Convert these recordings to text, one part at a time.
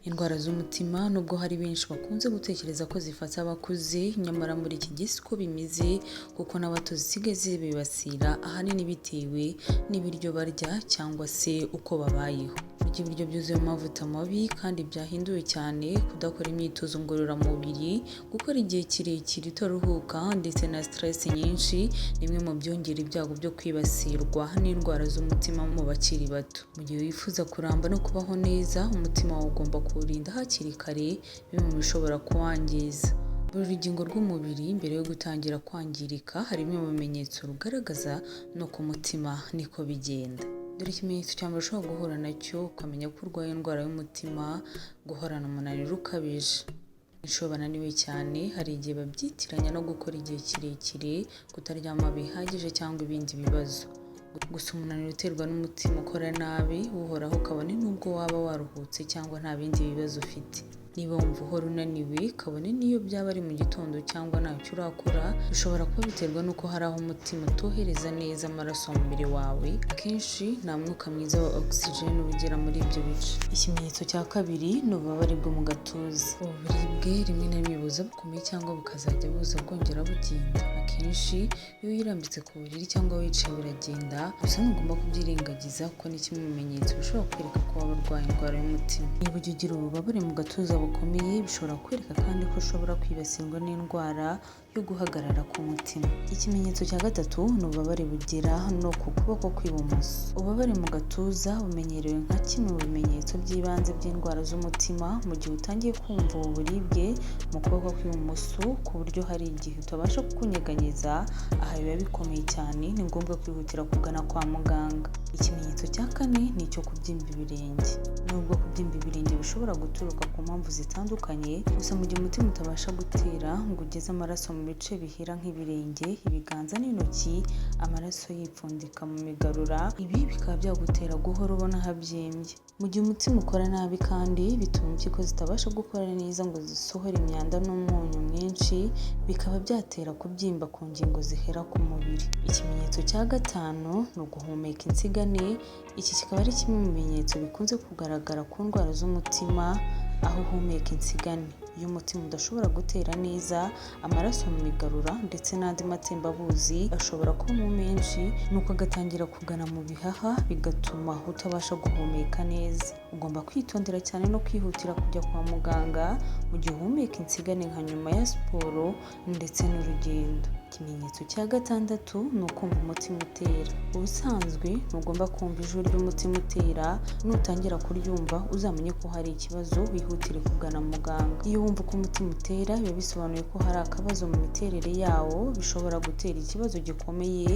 Indwara z'umutima, nubwo hari benshi bakunze gutekereza ko zifata abakuze, nyamara muri iki gihe siko bimeze, kuko n'abato zisigaye zibibasira, ahanini bitewe n'ibiryo barya cyangwa se uko babayeho. Kurya ibiryo byuzuyemo amavuta mabi kandi byahinduwe cyane, kudakora imyitozo ngororamubiri, gukora igihe kirekire utaruhuka ndetse na stress nyinshi ni bimwe mu byongera ibyago byo kwibasirwa n'indwara z'umutima mu bakiri bato. Mu gihe wifuza kuramba no kubaho neza, umutima wawe ugomba kuwurinda hakiri kare bimwe mu bishobora kuwangiza. Buri rugingo rw'umubiri mbere yo gutangira kwangirika hari bimwe mu bimenyetso rugaragaza, no ku mutima niko bigenda. Dore ikimenyetso cya mbere ushobora guhura nacyo ukamenya ko urwaye indwara y'umutima: guhorana umunaniro ukabije. Benshi iyo bananiwe cyane hari igihe babyitiranya no gukora igihe kirekire, kutaryama bihagije cyangwa ibindi bibazo. Gusa umunaniro uterwa n'umutima ukora nabi uhoraho, kabone n'ubwo waba waruhutse cyangwa nta bindi bibazo ufite. Niba wumva uhora unaniwe, kabone n'iyo byaba ari mu gitondo cyangwa ntacyo urakora, bishobora kuba biterwa n'uko hari aho umutima utohereza neza amaraso mu mubiri wawe. Akenshi nta mwuka mwiza wa oxygen uba ugera muri ibyo bice. Ikimenyetso cya kabiri ni ububabare bwo mu gatuza. Ubu buribwe rimwe na rimwe buza bukomeye cyangwa bukazajya buza bwongera bugenda. Akenshi iyo wirambitse ku buriri cyangwa wicaye biragenda, gusa ntugomba kubyirengagiza kuko ni kimwe mu bimenyetso bishobora kwereka ko waba urwaye indwara y'umutima. Niba ujya ugira ububabare mu gatuza bukomeye, bishobora kwereka kandi ko ushobora kwibasirwa n'indwara yo guhagarara k'umutima. Ikimenyetso cya gatatu ni ububabare bugera no ku kuboko kw'ibumoso. Ububabare mu gatuza bumenyerewe nka kimwe mu bimenyetso by'ibanze by'indwara z'umutima. Mu gihe utangiye kumva ubu buribwe mu kuboko kw'ibumoso ku buryo hari igihe utabasha kukunyeganyeza, aha biba bikomeye cyane, ni ngombwa kwihutira kugana kwa muganga. Ikimenyetso cya kane ni icyo kubyimba ibirenge. Nubwo kubyimba ibirenge bishobora guturuka ku mpamvu zitandukanye, gusa mu gihe umutima utabasha gutera ngo ugeze amaraso mu bice bihera nk'ibirenge, ibiganza n'intoki, amaraso yipfundika mu migarura, ibi bikaba byagutera guhora ubona habyimbye. Mu gihe umutima ukora nabi kandi, bituma impyiko zitabasha gukora neza ngo zisohore imyanda n'umunyu mwinshi, bikaba byatera kubyimba ku ngingo zihera ku mubiri. Ikimenyetso cya gatanu ni uguhumeka insigane. Iki kikaba ari kimwe mu bimenyetso bikunze kugaragara ku ndwara z'umutima, aho uhumeka insigane. Iyo umutima udashobora gutera neza, amaraso mu migarura ndetse n'andi matembabuzi ashobora kubamo menshi, nuko agatangira kugana mu bihaha, bigatuma utabasha guhumeka neza. Ugomba kwitondera cyane no kwihutira kujya kwa muganga mu gihe uhumeka insigane nka nyuma ya siporo ndetse n'urugendo. Ikimenyetso cya gatandatu ni ukumva umutima utera. Ubusanzwe ntugomba kumva ijwi ry'umutima utera. Nutangira kuryumva, uzamenye ko hari ikibazo, wihutire kugana muganga. Iyo wumva uko umutima utera, biba bisobanuye ko hari akabazo mu miterere yawo, bishobora gutera ikibazo gikomeye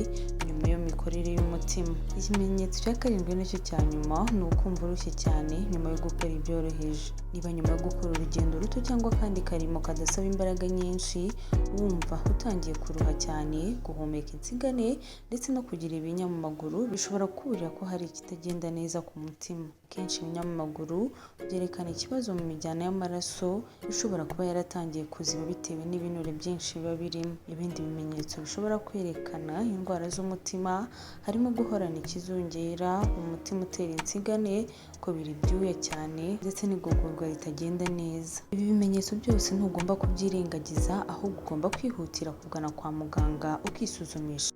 nyuma y'imikorere y'umutima. Ikimenyetso cya karindwi, nacyo cya nyuma, ni ukumva urushye cyane nyuma yo gukora ibyoroheje. Niba nyuma yo gukora urugendo ruto cyangwa akandi karimo kadasaba imbaraga nyinshi wumva utangiye kuruha cyane, guhumeka insigane ndetse no kugira ibinya mu maguru, bishobora kuburira ko hari ikitagenda neza ku mutima. Akenshi ibinya mu maguru byerekana ikibazo mu mijyana y'amaraso ishobora kuba yaratangiye kuziba bitewe n'ibinure byinshi biba birimo. Ibindi bimenyetso bishobora kwerekana indwara z'umutima harimo guhorana ikizungera, umutima utera insigane, kubira ibyuya cyane ndetse n'igogorwa ritagenda neza. Ibi bimenyetso byose ntugomba kubyirengagiza, ahubwo ugomba kwihutira kugana kwa muganga ukisuzumisha.